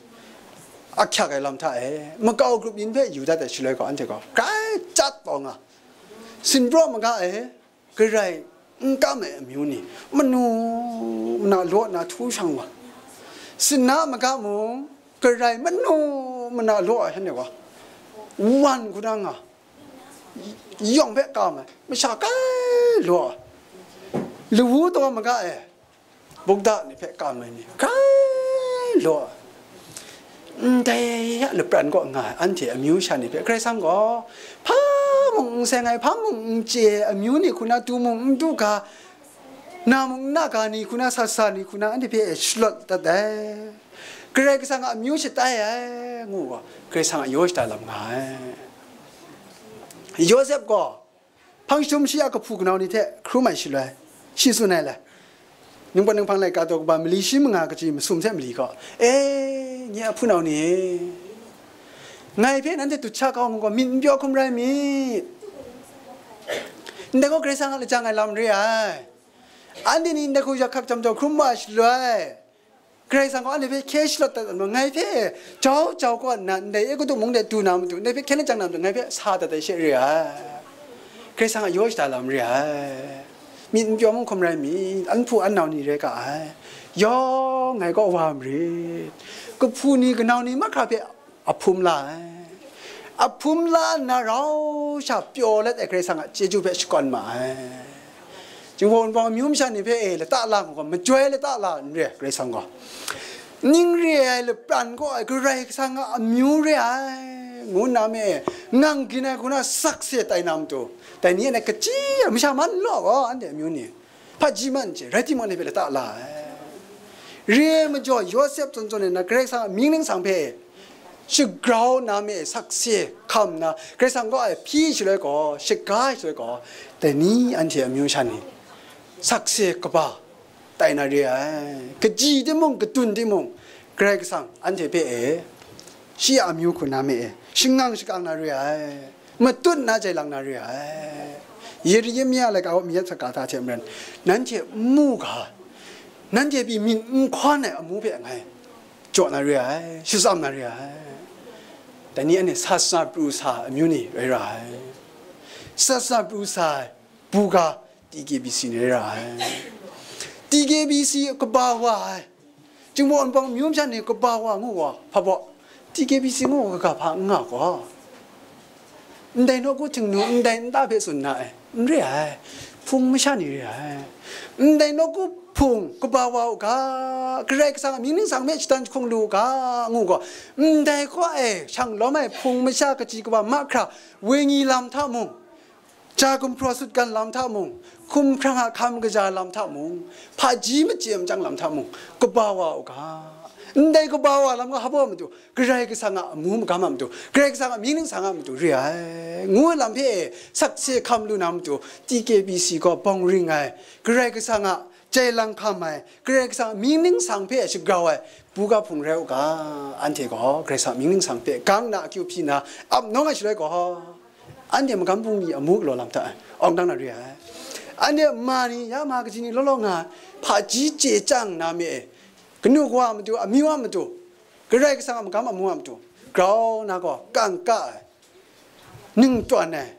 ahkyak ai lam hta e, makau grup yin hpe yu dat ai shaloi gaw, anhte gaw grai chyat taw nga, sinpraw maga e, Karai n kam ai amyu ni, manu mana law na htu shang wa, sinna maga mung, Karai manu mana law ai shanhte wa, wan hku na nga, yawng hpe kam ai, masha kai law ai, lawu taw maga e, bukda ni hpe kam ai ni, kai law ai. Ndai a lapran kaw nga ai anhte amyu sha ni hpe Karai Kasang gaw, hpa mung n seng ai, hpa mung n chye ai amyu ni hku na, du mung n du ga, na mung n na ga ni hku na, sa sa ni hku na, anhte hpe shalawt dat ai. Karai Kasang a amyu shatai ai, ngu gaw, Karai Kasang a yaw shada lam nga ai. Yawsep gaw, hpang jahtum shi a kahpu kanau ni hte hkrum ai shaloi, shi tsun ai le, ningpawt ninghpang laika daw kaba mali shi manga kaji masum hte mali gaw, E, nye a hpunau ni e, ngai hpe nanhte dut sha kau ngu gaw, myit n pyaw hkum rai myit. Ndai gaw Karai Kasang a lajang ai lam re ai. Anhte ni ndai hku yak hkak jam jau hkrum wa shaloi, Karai Kasang gaw anhte hpe hkye shalawt dat nna, ngai hpe jau jau kaw nna, ndai Egutu mung de du na matu, ndai hpe hkyen lajang na matu, ngai hpe sa dat ai she re ai. Karai Kasang a yaw shada lam re ai. Myit n pyaw mung hkum rai myit, an hpu an nau ni rai ga ai. Yawng ngai kaw wa marit. Kahpu ni kanau ni mahkra hpe a hpum la ai. A hpum la nna rau sha pyaw let ai Karai Kasang a chyeju hpe shakawn ma ai. Jinghpaw Wunpawng amyu masha ni hpe e lata la ngu gaw, majoi lata la n re ai, Karai Kasang gaw. Ning re ai lapran kaw ai Karai Kasang a amyu re ai, ngu nna me e, ngang grin ai hku na sakse tai na matu, dai ni e na kaji masha man law gaw, anhte amyu ni hpaji man chye, rai timung, anhte hpe lata la ai. Re ai majaw, Yawsep zawn zawn e na Karai Kasang a mying ningsang hpe shagrau na me, sakse hkam na, Karai Kasang kaw e hpyi shaloi gaw, shaga ai shaloi gaw, dai ni anhte amyu sha ni sakse kaba tai na re ai. Kaji timung, kadun timung, Karai Kasang anhte hpe e, shi a amyu hku na me e, shangang shakang na re ai. Matut na jai lang na re ai. Yeremia laika wa mi yat saga hta hte maren, nanhte n mu ga, nanhte pyi myit n hkawn ai amu hpe ngai jaw na re ai, shatsam na re ai. Dai ni anhte sat sa pru sa ai amyu ni rai ra ai. Sat sa pru sa ai buga T K B C ni rai ra ai. T K B C kaba wa ai. Jinghpaw Wunpawng amyu masha ni kaba wa ngu wa, hpa baw, T K B C ngu wa kaga hpa n nga gaw, ndai nawku htingnu, ndai nta hpe tsun na ai, n re ai, hpung masha ni re ai. Ndai nawku hpung kaba wa u ga, Karai Kasang a mying ningsang hpe shatan jahkung lu u ga, ngu gaw, ndai kaw e shang lawm ai hpung masha kaji kaba mahkra, wenyi lam hta mung, ja gumhpraw sutgan lam hta mung, hkumhkrang a hkam kaja lam hta mung, hpaji machye machyang lam hta mung, kaba wa u ga. Ndai kaba wa lam ga hpa baw matu, Karai Kasang a amu magam a matu, Karai Kasang a mying ningsang a matu re ai, ngu ai lam hpe sakse hkam lu na matu, T K B C gaw bawng ring ai, Karai Kasang a jai lang hkam ai, Karai Kasang a mying ningsang hpe shagrau ai buga hpung rai u ga, anhte gaw Karai Kasang a mying ningsang hpe gang na akyu hpyi na ap nawng ai shaloi gaw, anhte magam bungli amu galaw lam hta e awng dang na re ai. Anhte ma ni, ya ma kaji ni law law nga ai, hpaji chye chyang na me e, kanu kawa a matu, amyu a matu, Karai Kasang a magam amu a matu, grau na gaw kangka ai, ning tawn ai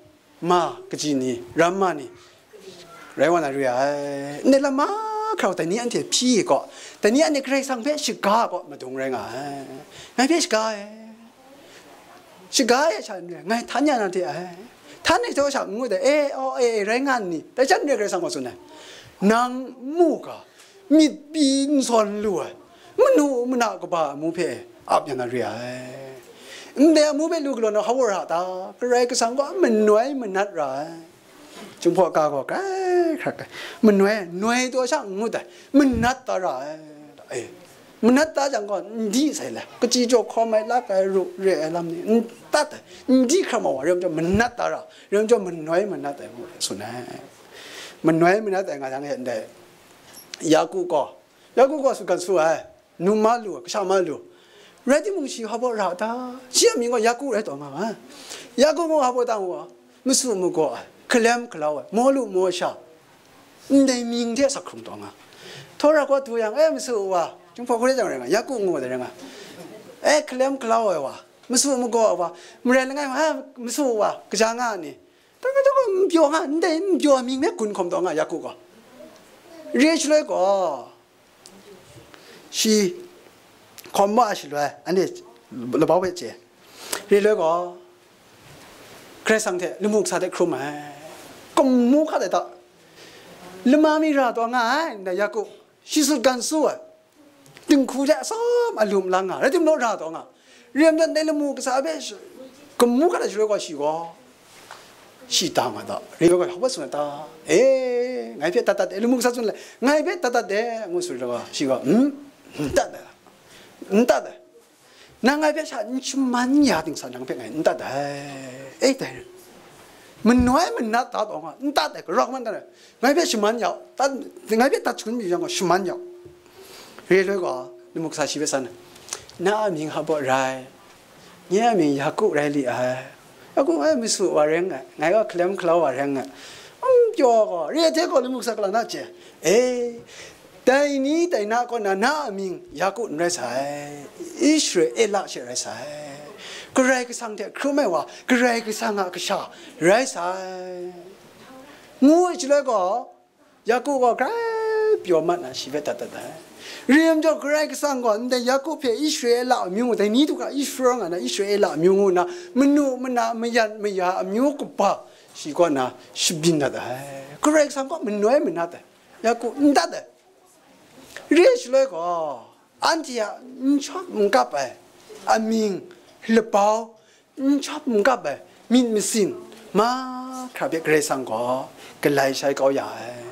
ma kaji ni, ramma ni, rai wa na re ai. Ndai lam mahkra hkrau, dai ni anhte hpyi ai kaw, dai ni anhte Karai Kasang hpe shaga ai kaw madung rai nga ai. Ngai hpe shaga ai, shaga ai sha n rai, ngai htan ya na de ai. Htan ai hte wa sha n ngut ai, e, aw, e, e, rai nga nni? Dai sha n rai, Karai Kasang gaw tsun ai, nang mu ga, myit pyi n sawn lu ai, manu mana kaba amu hpe ap ya na re ai. Ndai amu hpe lu galaw na hpa ra ta? Karai Kasang gaw manoi manat ra ai. Jinghpaw ka gaw kai hkrat ai, manoi, noi taw sha n ngut ai, manat da ra ai. E, manat da jang gaw, n di sai le, kachyi jaw hkawm ai, lak ai, ru re ai lam ni n tat ai, n di hkra ma wa, rem jaw manat da ra, rem jaw manoi manat ai ngu tsun ai. Manoi manat ai nga yang e ndai, Yaku gaw, Yaku gaw sutgan su ai, num ma lu, kasha ma lu, rai timung, shi hpa baw ra ta? Shi a mying gaw Yaku rai taw nga ai. Yaku gaw hpa baw ta ngu ai? Masu magaw ai, hkalem hkalau ai, maw lu maw sha, ndai mying hte asak hkrung taw nga. Htawra gaw du yang, e, masu wa, Jinghpaw hkrai jang rai nga, Yaku ngu ai rai nga, e, hkalem hkalau ai wa, masu magaw ai wa, maren langai wa, e, masu wa, kaja nga ai ni? Dai gaw n pyaw nga, ndai n pyaw ai mying hpe gun hkawm taw nga, Yaku gaw. Re ai shaloi gaw, shi hkawm wa ai shaloi, anhte labau hpe chye. Re ai shaloi gaw, Karai Kasang hte lamu kasa hte hkrum ai, gamu hkat ai ta? Lama mi ra taw nga ai, ndai Yaku, shi sutgan su ai, dinghku hte atsawm a lum lang nga, rai timung, ra taw nga, rem dat ndai lamu kasa hpe sh-, gamu hkat ai shaloi gaw, shi gaw, shi da nga ta? Re ai gaw, hpa tsun ai ta? E, ngai hpe tat tat de, lamu kasa tsun le, ngai hpe tat tat de, ngu tsun ai gaw, shi gaw, n, n tat ai, n tat ai. Nang ngai hpe sha n shaman ya ting sa, nang hpe ngai n tat ai. E, dai, manoi manat da taw nga, n tat ai, karau man dat ai. Ngai hpe shaman ya, tat, ngai hpe tat shangun mi yang gaw, shaman ya. Re ai shaloi gaw, lamu kasa shi hpe san ai, na a mying hpa baw rai? Nye a mying Yaku rai li ai. Yaku, ngai masu wa rai nga, ngai gaw hkalem hkalau wa rai nga. N pyaw gaw, re ai hte gaw, lamu kasa kalang na chye. E, dai ni dai na kaw na, na a mying Yaku n rai sai, Israela she rai sai, Karai Kasang hte hkrum ai wa, Karai Kasang a kasha rai sai, ngu ai shaloi gaw, Yaku gaw grai pyaw mat na, shi hpe tat tat ai. Re ai majaw, Karai Kasang gaw ndai Yaku hpe Israela amyu ngu, dai ni du hkra Israel nga na, Israela amyu ngu nna, manu mana, mayan maya, amyu kaba shi kaw na shabyin dat ai. Karai Kasang gaw manoi manat ai, Yaku n tat ai. Re ai shaloi gaw, anhte a n shawp n kap ai amying, labau, n shawp n kap ai myit masin mahkra hpe Karai Kasang gaw galai shai kau ya ai.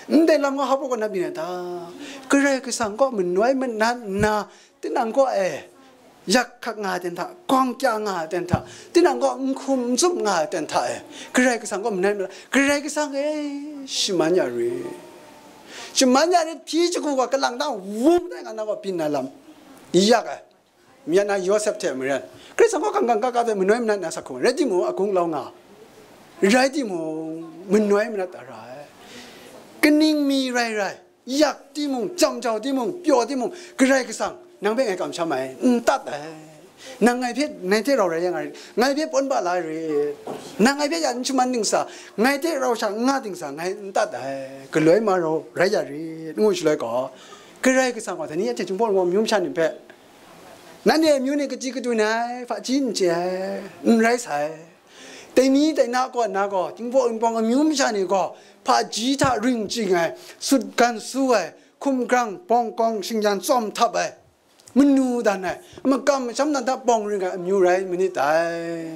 Ndai lam gaw hpa baw na byin ai ta? Karai Kasang gaw manoi manat nna, tinang kaw e yak hkak nga ai ten hta, gawng kya nga ai ten hta, tinang kaw n hkum n tsup nga ai ten hta e, Karai Kasang gaw manoi manat, Karai Kasang e, shaman ya rit, shaman ya rit, hpyi shagu gaw kalang na wum dai nga na gaw byin na lam yak ai. Myen na Yawsep hte maren, Karai Kasang gaw hkang hkang ka ka hpe manoi manat na sa hkrum ai, rai timung, agung lau nga, rai timung, manoi manat da ra ai. Kaning mi rai rai, yak timung, jam jau timung, pyaw timung, Karai Kasang nang hpe ngai kamsham ai, n tat ai. Nang ngai hpe, ngai hte rau rai ya nga rit, ngai hpe pawn ba la rit, nang ngai hpe ya n shaman dingsa, ngai hte rau sha n nga dingsa, ngai n tat ai, galoi ma rau rai ya rit, ngu shaloi gaw, Karai Kasang gaw dai ni a hte Jinghpaw Wunpawng amyu masha ni hpe, nanhte amyu ni kachyi kadu n ai, hpaji n chye ai, n rai sai. Dai ni dai na kaw na gaw, Jinghpaw Wunpawng amyu masha ni gaw, hpaji hta ring ching ai, sutgan su ai, hkum grang, bawng kawng, shingyan tsawm htap ai, manu dan ai, makam masham dan hta bawng ring ai amyu rai manit dai.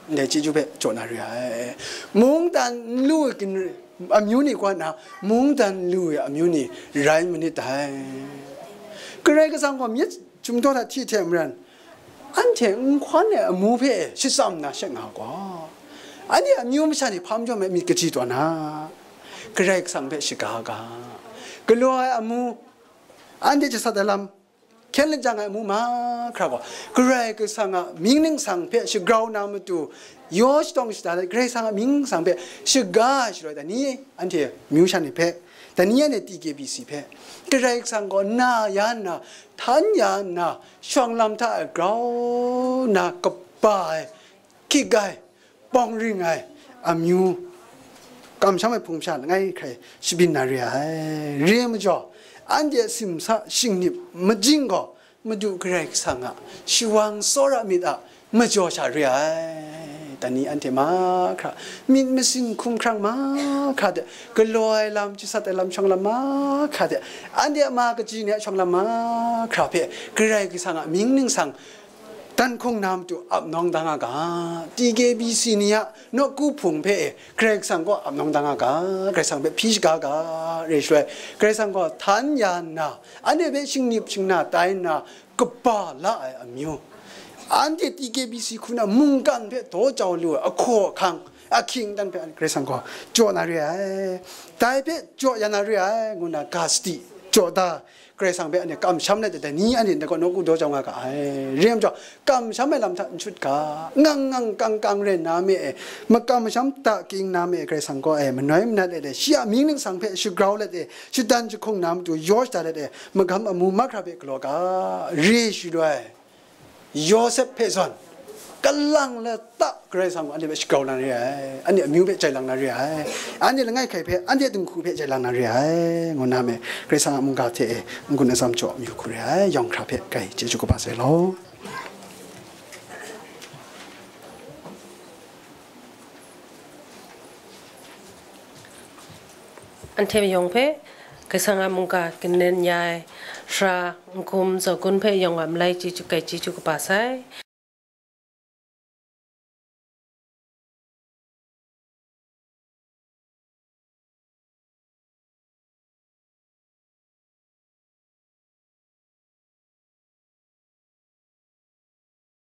Ndai chyeju hpe jaw na re ai. Mungdan n lu ai gin-, amyu ni kaw na, mungdan lu ai amyu ni rai manit dai. Karai Kasang gaw myit sumdaw hta hti hte maren, anhte n hkawn ai amu hpe shatsam na shet nga gaw, anhte amyu masha ni hpa majaw myit kachyi taw na, Karai Kasang hpe shaga ga, galaw ai amu, anhte jasat ai lam, hkyen lajang ai amu mahkra gaw, Karai Kasang a mying ningsang hpe shagrau na matu, yaw shatawng shada let, Karai Kasang a mying ningsang hpe shaga ai shaloi, dai ni anhte amyu sha ni hpe, dai ni anhte T K B C hpe, Karai Kasang gaw na ya nna, htan ya nna, shawng lam hta e grau na kaba ai, hkyik ai, bawng ring ai amyu, kamsham ai hpung sha langai hkrai shabyin na re ai. Re ai majaw, anhte a simsa shingnip majing gaw, Madu Karai Kasang a shawang tsawra myit a majaw sha re ai. Dai ni anhte mahkra, myit masin hkumhkrang mahkra de, galaw ai lam, chasat ai lam, shawng lam mahkra de, anhte a ma kaji ni a shawng lam mahkra hpe Karai Kasang a mying ningsang dan hkung na matu ap nawng da nga ga, T K B C ni a nawku hpung hpe e Karai Kasang gaw ap nawng da nga ga, Karai Kasang hpe hpyi shaga ga, re shaloi, Karai Kasang gaw htan ya nna, anhte hpe shingnip shingna tai nna, kaba la ai amyu, anhte T K B C hku na mungkan hpe daw jau lu ai ahkaw ahkang, ahkying dan hpe Karai Kasang gaw jaw na re ai, dai hpe jaw ya na re ai, ngu na ga sadi jaw da, Karai Kasang hpe anhte kamsham let ai, dai ni anhte ndai gaw nawku daw jau nga ga ai. Re ai majaw, kamsham ai lam hta n shut ga, ngang ngang kang kang rai nna me e, makam masham ta king na me e, Karai Kasang gaw e manoi manat let e, shi a mying ningsang hpe shagrau let e, shadan jahkung na matu yaw shada let e, magam amu mahkra hpe galaw ga, re shaloi, Yawsep hpe zawn, kalang lata Karai Kasang gaw anhte hpe shagrau lang re ai, anhte amyu hpe jai lang na re ai, anhte langai hkai hpe, anhte dinghku hpe jai lang na re ai, ngu na me, Karai Kasang a mungga hte e n-gun atsam jaw amyu hku re ai, yawng hkra hpe grai chyeju kaba sai law. Anhte yawng hpe Karai Kasang a mungga kanen ya ai, sara n-gun zaw gun hpe yawng a malai chyeju grai chyeju kaba sai.